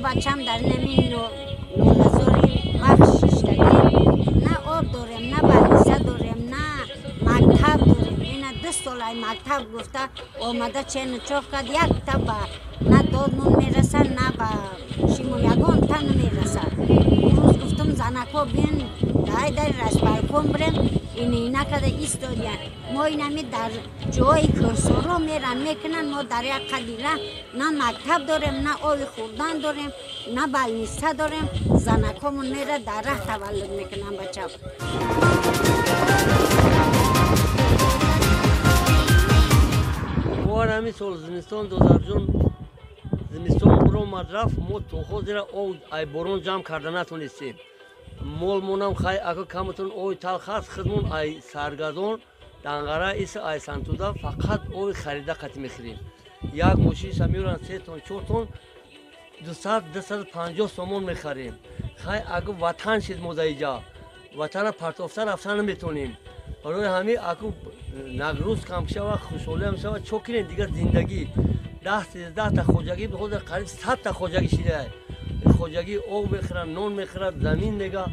Бачам дар намин лолазори вақт шиштагӣ. На об дорем, на больница дорем, на мактаб дорем. Ина 2 сол ай мактаб гуфта омада чену чоқ кард, якта ба на дод нун мерасад, на ба шимол ягонта намерасад. Рӯз гуфтам, занакҳо биён дай дар райисполком бирем, ин ина када истодиян. Мо инами дар ҷои кӯҳсоро меран мекунанд, мо дар як қадира на мактаб дорем, на оби хӯрдан дорем, на больница дорем. Занакҳомон мера дар раҳ таваллуд мекунанд бача. Мо ҳамин сол зимистон додарҷон, зимистон буромад рафт, мо то ҳозира об ай борон ҷамъ карда натонистем. Молмонам хай ака каматон оби талх аст, худмон ай саргазон данғара иса ай сантуда фақат оби харида қатӣ мехӯрем. Як мошинша меоранд 3 тон, 4 тон, 200, 250 сомон мехарем. Хай аку ватан шид мо дар иҷа, ватана партофта рафта наметонем. Барои ҳамин аку нагрӯз кам шава, хушҳолиам шава, чо кунем дигар зиндагӣ. 10-13 та хоҷагӣ, ҳозир қариб 100 та хоҷагӣ шидаа. Хоҷагӣ об мехӯрад, нон мехӯрад, замин мега.